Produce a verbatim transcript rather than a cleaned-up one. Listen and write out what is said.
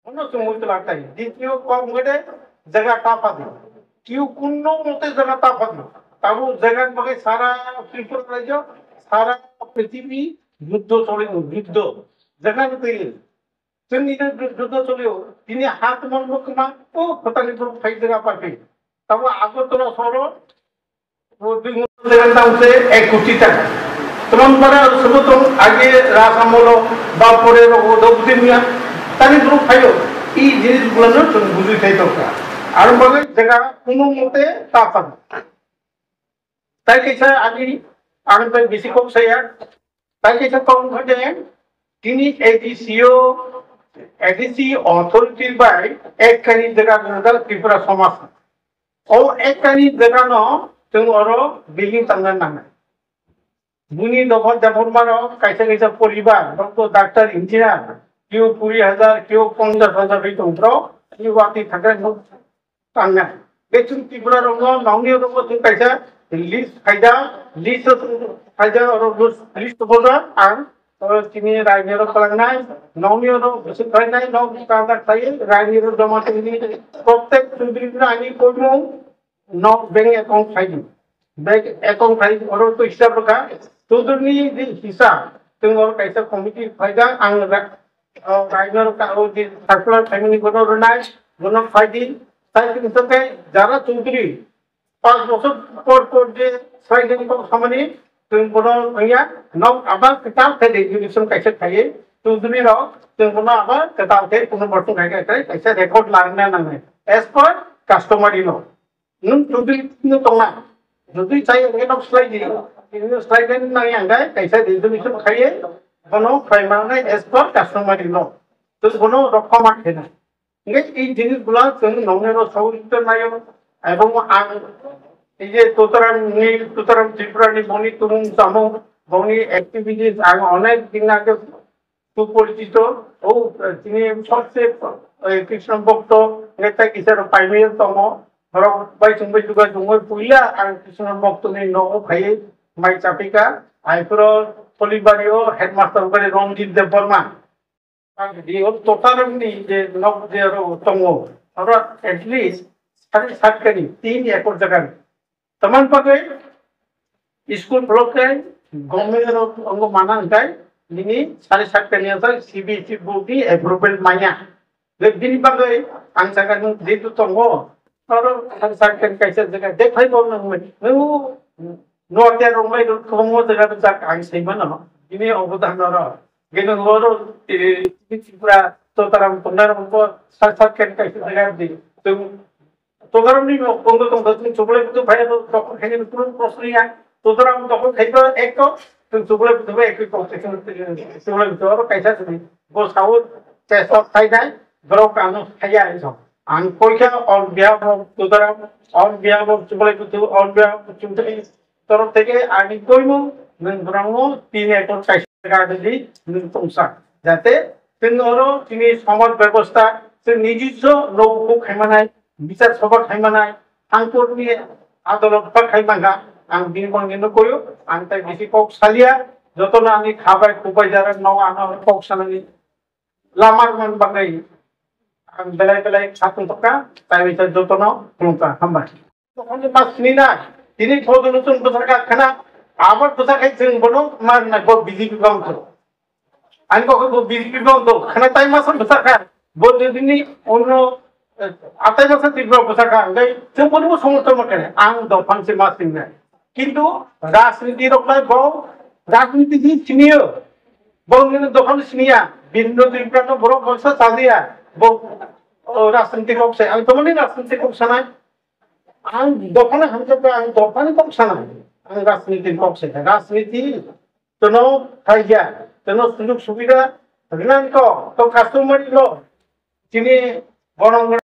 Ono chumui twlak tai. Ditiyo kok mede jaga ta phadi. Kiu kunno mote jaga ta phadi. Tabu jaga ni bagwi sara Tripura rajyo, sara prithibi juddho choli, juddho. Jaga ni twi. Chwngni je ju-, juddho cholio. Tini ha tumon bo kwma, o photani borok phai jaga parti. Tabu Agartala soro, o dui ngon jaga dam se ek koti taka. Tomon bara sebutong age ras amolo ba pore ro o do budi miya. Tani borok phaio. I jinis gulano chwng bujui thai tongkha. Aro bagwi jaga kuno mote ta phadi. Tai kaisa ani ang bai bisi kok saya. Tai kaisa kok wngkha je tini A D C o, A D C authority bai ek kani jaga wngjak Tripura somaj. O ek kani jaga no chwng oro building tangna nangnai. Buni dophar daphar mano kaisa kaisa poribar, doctor, engineer, keu kuri hajar, keu ponchash hajar bai tong bro, keu wati thakra nuk tangna. Bechung Tripura rongo, nongni rongo chwng kaisa list khaida, list khaida, oro list, list boja, ang oro chini raini oro palangnai, nongni oro bwswk khainai, nok kanda khai, raini oro joma tini, prottek chudri ani koimung, nok bank account khai di. Bank account khai oro to hisab rokha. Chudurni di hisab. Teng oro kaisa committee phaida ang ra-, o, raino rokha o di circular family bono ronai, bono khai di. Tai tini sangkai jara chudri. Pas bosor por por je sai din ko samani teng bono ya nok abar ketal khai di, resolution kaisa khai. Chudri rok teng bono abar ketal khai, kono bortung khai khai kaisa record lagna nangnai. As per customary law. Nwng chudri no tongna. Jodi chai hwnkhe nok slai di. Tini slai di nang yang dai, kaisa resolution khaiye, bono khlai manai as per customary law. Tei bono rokma khena. Hingke i jinis gula chwng nongni ro sawi nayo. Ebong ang, ei je Totaram ni, Totaram Tripura ni boni tumung samung, boni activities ang onek din age সুপরিচিত, ও, তিনি সবচেয়ে, এ, কৃষ্ণ ভক্ত নেতা হিসেবে পাইমিয়ে তম, ধরো, বাইসুং বাইসুগা জুমই পুইলা, আর কৃষ্ণ ভক্ত নি নগো ভাই, মাই চাপিকা, আইপুর, পলিবাড়িও, হেডমাস্টার করে রঞ্জিত দেব বর্মা। আর এই ওর তোতারম নি যে নব যে আরো তম, ধরো, at least সাড়ে সাত কানি, তিন একর জায়গা। Tamani bagwi school block khe government rok wngo mana hwnkhe nini sari sak kani asal C B S E board ni approval manya. Je bini bagwi ang saka nwng jehetu tongo, oro sari sak kani kaisa jaga de phai bo nwng, nwng North East rok bai rok kwbangma jaga rok jak ang sai mano. Bini obodan oro. Geno oro, eh, Tripura, Totaram, Tongnai rok bo sari sak kani kaisa jaga di. Tung Todaram ni bo kondo tong da, tung chublai butu phai do, dokon khaini kuno prosno ya. Todaram dokon khai do ek to, tung chublai butu ek to, chublai butu oro kaisa sini. Bo sao test of khai dai, borok ano khaya iso. Ang koikha on behalf of Todaram, on behalf of chublai butu, on behalf of chublai torof theke ani koimung nwng borokno tin ekor kaisa jaga rwdi nwng tongsa. Jate chwng oro chini somaj bebosta, chwng nijiswo nogo kaimanai, bichar sobha kaimanai, hangkorni adolot bwkha kaimankha, ang bini bangni no koyo, ang tai bisi kok salia, jotono ani khabai khubai jara no ano kok sanani lama rwmani bagwi ang belai belai kha tongtokha, tai bisa jotono khulumkha, hambai. Tokon ni mas ni na, tini photo no chwng bwsakha khana, abar bwsakhai chwng bono mar na bo B J P bang to. Ani kok bo B J P bang to, khana tai mas bwsakha, bo dini onno, eh, atai mas Tripura bwsakha, ngai chwng bono somorthon ma kare, ang dophang se mas ni na. Kintu rajniti rok lai bo rajniti di siniyo. Bo nini dophang siniya, Birendra Tripura no borok bangsa chajiya. Bo, o, rajniti kok se, ang tomoni rajniti kok sanai. Ang dophani hamjakma, ang dophani kok sanai. Ang rajniti kok se, rajniti tono khaija, tono sujog subida rinang to, to customary law. Tini bono